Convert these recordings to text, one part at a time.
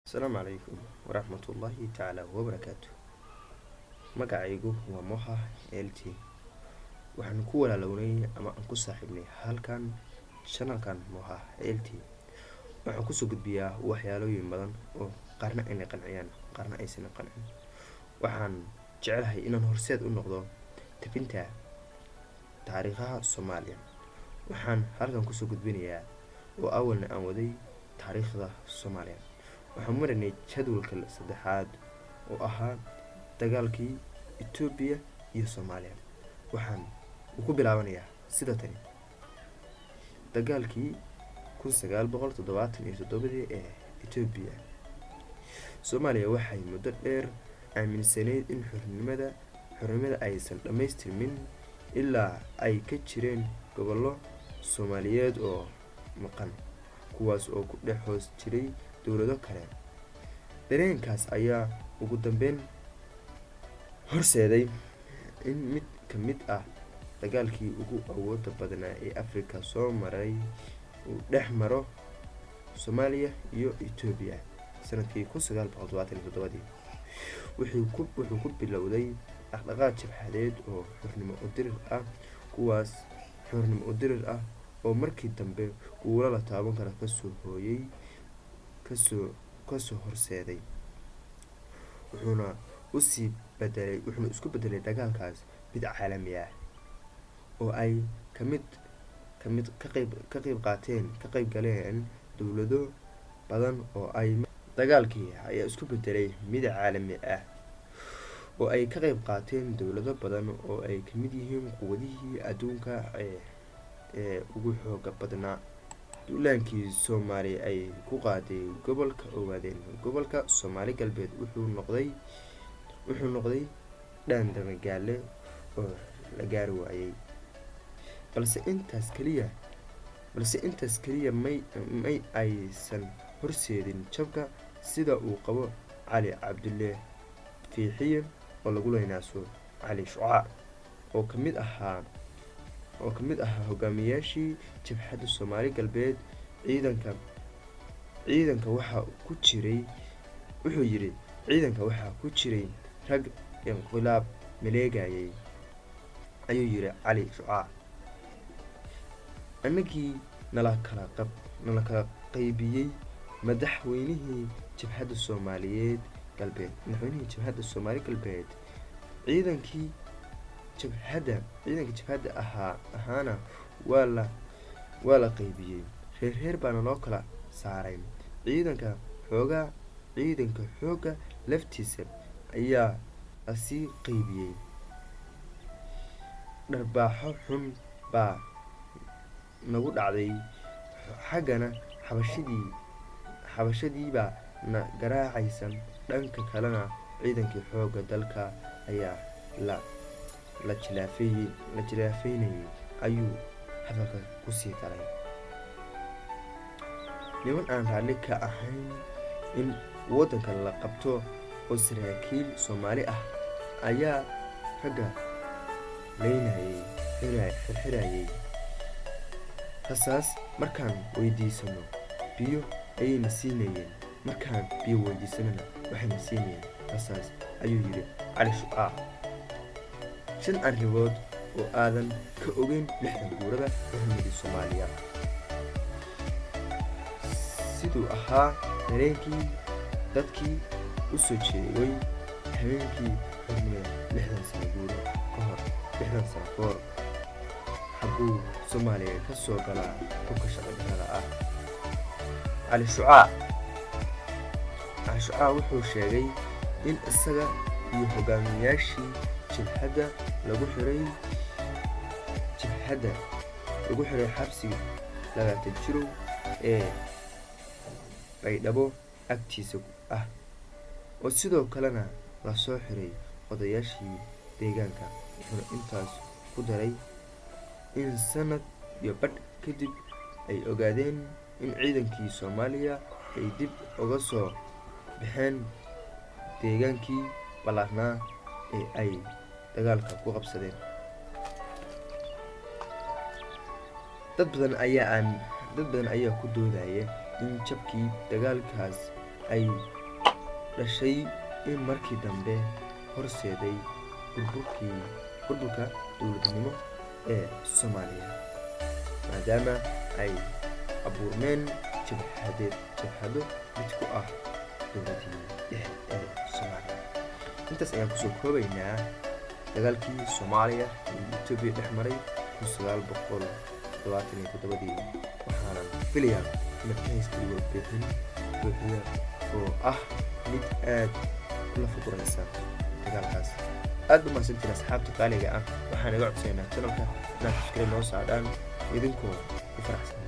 Asalaamu calaykum waraxmatullaahi tacaala wabarakaatu. Magacaygu waa Moha Lt. Waxaan ku walaalownay ama aan ku saaxiibnay halkan channelkan Moha Lt. Waxaan kusoo gudbiyaa waxyaalooyin badan oo qaarna ayna qanciyaan, qaarna aysan qancin. Waxaan jecelahay inaan horseed u noqdo tabinta taariikhaha Soomaaliya. Waxaan halkan kusoo gudbinayaa oo awalna aan waday taariikhda Soomaaliya. Waxaan marinay jadwalka saddexaad oo ahaa dagaalkii Etoobiya iyo Soomaaliya. Waxaan uu ku bilaabanayaa sida tani: dagaalkii 1977-dii ee Etoobiya. Soomaaliya waxay muddo dheer aaminsanayd in xornimada aysan dhammaystirmin ilaa ay ka jireen gobollo Soomaaliyeed oo maqan, kuwaas oo ku dhex hoos jiray dowlado kale. Dareenkaas ayaa ugu dambeyn horseeday in mid ka mid ah dagaalkii ugu awooda badnaa ee Afrika soo maray uu dhex maro Soomaaliya iyo Etoobiya sanadkii 1977-dii. Wuxuu ku bilowday dhaqdhaqaaq jabhadeed oo xornimo u dirir ah, kuwaas xornimo u dirir ah oo markii dambe guulo la taaban kara kasoo hooyay, kasoo horseeday. Wuxuuna usii bedelay, wuxuuna isku bedelay dagaalkaas mid caalami ah oo ay kamid kamid ka qayb qaateen, ka qayb galeen dowlado badan oo ay dagaalkii ayaa isku bedelay mid caalami ah oo ay ka qayb qaateen dowlado badan oo ay kamid yihiin quwadihii adduunka ee ugu xooga badnaa. Duulaankii Soomaali ay ku qaaday gobolka Ogaadeen, gobolka Soomaali Galbeed, wuxuu noqday dhaan damagaale oo la gaari waayay. Balse intaas kaliya may aysan horseedin jabka, sida uu qabo Cali Cabdulle Fiixiye oo lagu leynaaso Cali Shucaac, oo kamid ahaa hogaamiyaashii jabhadda Soomaali Galbeed. Ciidanka waxaa ku jiray, wuxuu yidhi, "Ciidanka waxaa ku jiray rag inqilaab maleegayay," ayuu yidhi Cali Shucaac. "Annagii nala kala qaybiyey. Madaxweynihii jabhadda Soomaaliyeed Galbeed, madaxweynihii jabhadda Soomaali Galbeed, ciidankii jabhadda ahaana waa la qaybiyey. Reer reer baana loo kala saaray. Ciidanka xoogga laftiisa ayaa lasii qaybiyey. Dharbaaxo xun baa nagu dhacday. Xaggana xabashadiibaa na garaacaysa, dhanka kalena ciidankii xoogga dalka ayaa la jilaafeynayay," ayuu hadalka kusii daray. Niman aan raalli ka ahayn in waddanka la qabto oo saraakiil Soomaali ah ayaa ragga leynayay, xirxirayay. Rasaas markaan weydiisano biyo ayayna siinayeen, markaan biyo weydiisanana waxayna siinayeen rasaas," ayuu yidhi Cali Shucaac. Shan arrimood oo aadan ka ogeyn 60 guurada xornimadii Soomaaliya. Siduu ahaa dareenkii dadkii u soo jeeday habeenkii xornimada 60 sano guuro ka hor, 60 sano ka hor? Xagguu Soomaaliya ka soo galaa hubka sharci darrada ah? Cali Shucaac wuxuu sheegay in isaga iyo hogaamiyaashii jabhadda lagu xiray xabsiga 20 Jirow ee Baydhabo agtiisa ah, oo sidoo kalena lasoo xiray odayaashii deegaanka. Wuxuuna intaas ku daray in sanad iyo badh kadib ay ogaadeen in ciidankii Soomaaliya ay dib uga soo baxeen deegaankii ballaarnaa ee ay dagaalka ku qabsadeen. Dad badan ayaa ku doodaya in jabkii dagaalkaas Ay dhashay in markii dambe horseeday burburkii, burburka dowladnimo ee Soomaaliya, maadaama ay abuurmeen jabhadeed, jabhado mid ku ah dowladii dhexe ee Soomaaliya. Intaas ayaan kusoo koobaynaa dagaalkii Soomaaliya iyo Etoobiya dhex maray 1977-dii. Waxaanan filayaa inaad ka haystay warbixin buuxda oo ah mid aad kula fuguraysa dagaalkaas. Aad ba mahadsantiin, asxaabta qaaliga ah. Waxaan iga codsaynaa channelka inaad subscribe noo saadhaan idinkoo ku faraxsan.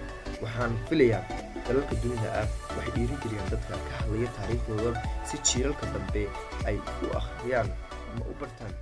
Waxaan filayaa dalalka dunida ah waxay dhiirigeliyaan dadka ka hadlaya taariikhdooda si jiilalka dambe ay u akhriyaan ama u bartaan.